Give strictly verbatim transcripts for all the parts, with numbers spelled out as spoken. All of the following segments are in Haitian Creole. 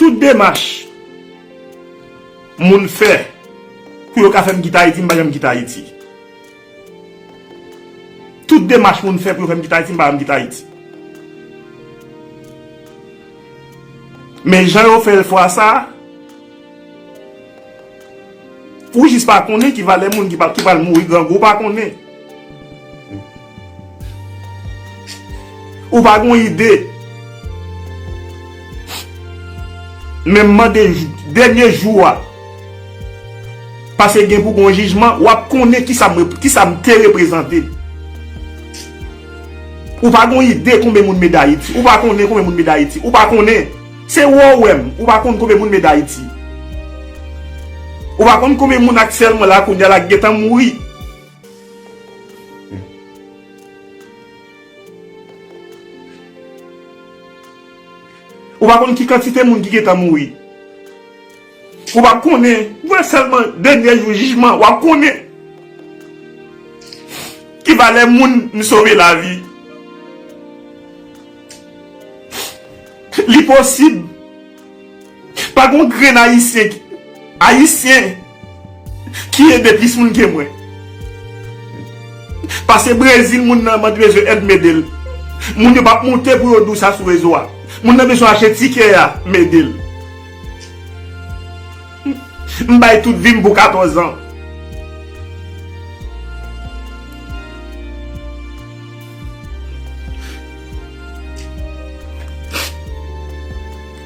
Tout demach moun fè pou yo ka fè m kite Ayiti, m pa janm kite Ayiti. Tout demach moun fè pou yo fè m kite Ayiti, m pa janm kite Ayiti. Men jan yo fè l fwa sa a, ou jis pa konnen ki valè moun ki pa, ki pral mouri grangou, ou pa konnen. Ou pa gon ide. Men m mande jou, dènye jou a, paske gen pou gon jijman, w ap konnen kisa m, kisa m te reprezante. Ou pa gon ide konbyen moun m ede Ayiti. Ou pa konnen konbyen moun m ede Ayiti. Ou pa konnen. Se wè w wè m. Ou pa konn konbyen moun m ede Ayiti. Ou pa konn konbyen moun aktyèlman la kounye a la ki gentan mouri. Ou pa konn ki kantite moun ki gentan mouri. Ou p ap konnen. Ou wè sèlman dènye jou jijman, w ap konnen ki valè moun m sove lavi. Li posib. Pa gon grenn ayisyen ki, ayisyen ki ede plis moun ke mwen. Pase Brezil, moun nan, mwen te bezwen èd, m ede l. Moun yo p ap moute pou yo di w sa sou rezo a. Moun nan bezwen achte tikè a, m ede l. M bay tout vi m pou katòz an.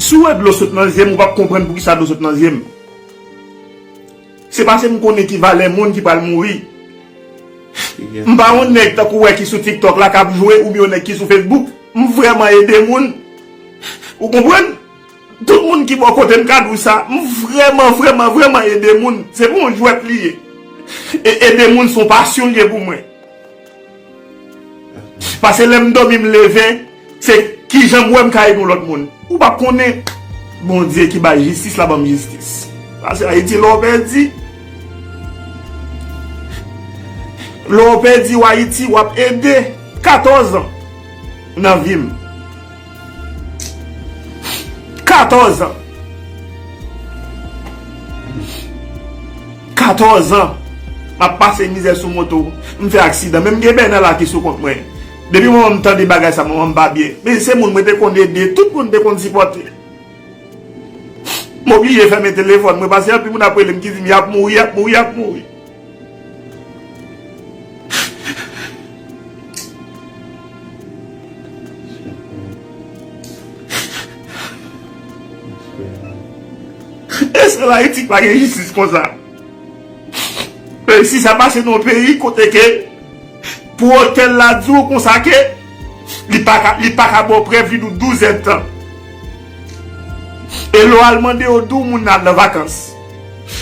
Si w wè dlo sot nan zye m, ou p ap konprann poukisa dlo sot nan zye m. Se paske m konnen ki valè moun ki pral mouri. M pa yon nèg tankou w wè ki sou TikTok la k ap jwe oubyen yon nèg ki sou Facebook. M vrèman ede moun. Ou konprann? Tout moun ki bò kote m ka di w sa, m vrèman, vrèman, vrèman ede moun. Se pa yon jwèt li ye. E ede moun se yon pasyon li ye pou mwen. Paske lè m dòmi, m leve, se kijan m wè m ka ede yon lòt moun. Ou p ap konnen. Bondye ki bay jistis la ban m jistis. Paske Ayiti, lè w pèdi, lè w pèdi w Ayiti, w ap ede. Katòz an nan vi m. Katòz an. Katòz an. M ap pase mizè sou moto. M fè aksidan. Menm gen bènè la ki sou kont mwen. Depi moman m tande bagay sa, moman m pa byen. Men se moun mwen te konn ede. Tout moun te konn sipòte. M oblije fèmen telefòn mwen. Paske anpil moun ap rele m ki di m y ap mouri, y ap mouri, y ap mouri. Èske Ayiti pa gen jistis konsa? E si sa pase nan yon peyi kote ke pwokirè la di w konsa ke li pa ka, li pa ka ba w prèv, li di w douz èdtan. E lè w al mande yo, di w moun nan al nan vakans.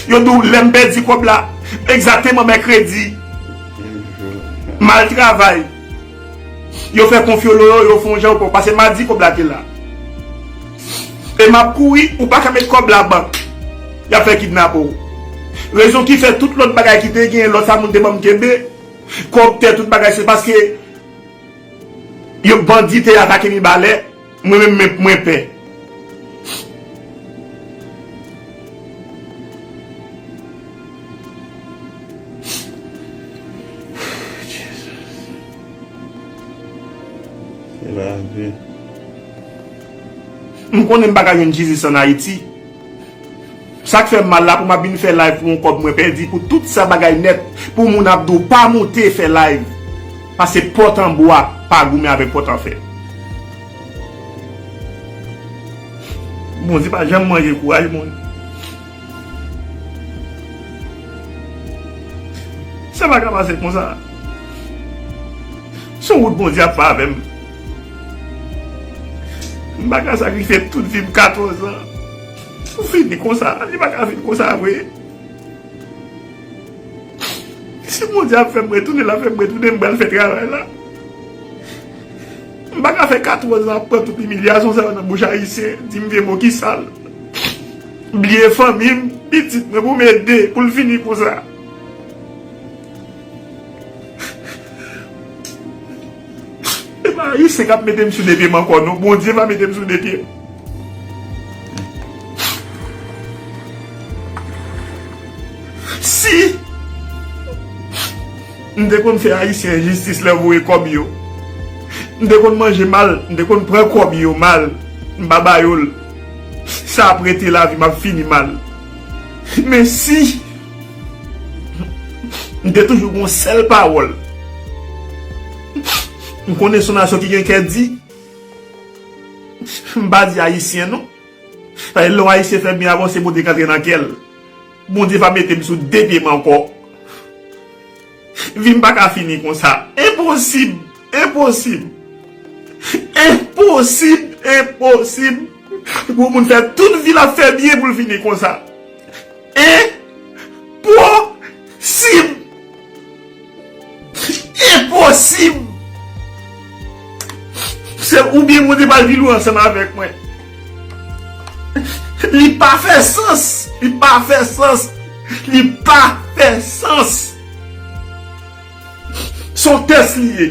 Yo di w lè m pèdi kòb la, egzakteman mèkredi, m al travay. Yo fè konfyo lo yo, yo fè yon jan yo pran w, paske madi kòb la te la. E m ap kouri, ou pa ka met kòb la bank. Y ap fè kidnape w. Rezon ki fè tout lòt bagay ki te gen, lòt sa moun te ban m kenbe, kòb, tè, tout bagay, se paske yo, bandi te atake Mibalè, mwen menm, mwen, mwen pè. Se lavi. M konnen m pa ka jwenn jistis ann Ayiti. Sa k fè m mal la, pou m ap vin fè live pou yon kòb mwen pèdi, pou tout sa bagay nèt, pou moun ap di w pa moute fè live. Paske pòt an bwa pa goumen avèk pòt an fè. Bondye pa janm manje kouraj moun. Sa pa ka pase konsa. Se yon wout Bondye ap fè avè m. M pa ka sakrifye tout vi m, katòz an, pou fini konsa. Li pa ka fin konsa vre. Si Bondye ap fè m retounen, l ap fè m retounen, m pral fè travay la. M pa ka fè katòz an ap pran tout imilyasyon sa yo nan bouch Ayisyen, di m vye mo ki sal. Bliye fanmi m, pitit mwen pou m ede, pou l fini konsa. E pa Ayisyen k ap mete m sou de pye m ankò, non. Bondye va mete m sou de pye m. Si m te konn fè Ayisyen enjistis lè yo voye kòb yo, m te konn manje mal, m te konn pran kòb yo mal, m pa ba yo l, sa ap rete lavi m ap fini mal. Men si m te toujou gen yon sèl pawòl, m konnen se yon nasyon ki gen kè di, m pa di Ayisyen non. Paske lè yon Ayisyen fè byen avè w, se Bondye k antre nan kè l. Bondye va mete m sou de pye m ankò. Vi m pa ka fini konsa. Enposib! Enposib! Enposib! Enposib! Pou yon moun fè tout vi l ap fè byen pou l fini konsa. Enposib! Enposib! Se oubyen Bondye pral vin ansanm avèk mwen. Li pa fè sans. Li pa fè sans. Li pa fè sans. Se yon tès li ye.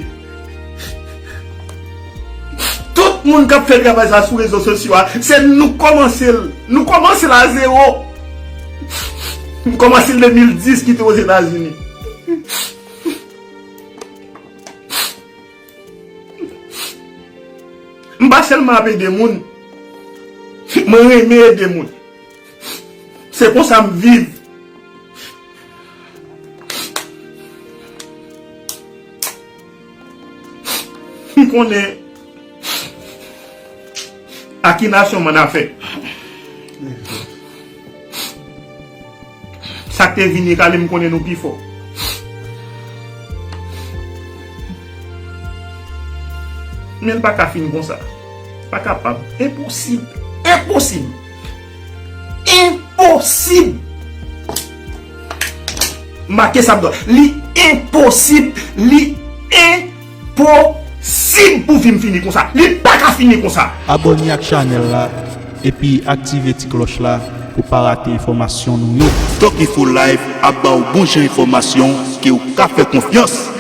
Tout moun k ap fè travay sa sou rezo sosyo a, se nou kòmanse l. Nou kòmanse l a zewo. M kòmanse l de mil dis kite Ozetazini. M pa sèlman ap ede moun. Mwen renmen ede moun. Se konsa m viv. M konnen a ki nasyon m annafè. Sa k te vini rale m konnen nou pi fò. Men l pa ka fin konsa. Pa kapab. Enposib. Enposib. Enposib. Make sa m dwa. Li enposib. Li enposib pou vi m fini konsa. Li pa ka fini konsa. Abòne ak chanèl la, epi aktive ti klòch la pou pa rate enfòmasyon nou yo. Tòg Enfo Live ap ba w bon jan enfòmasyon ke w ka fè konfyans.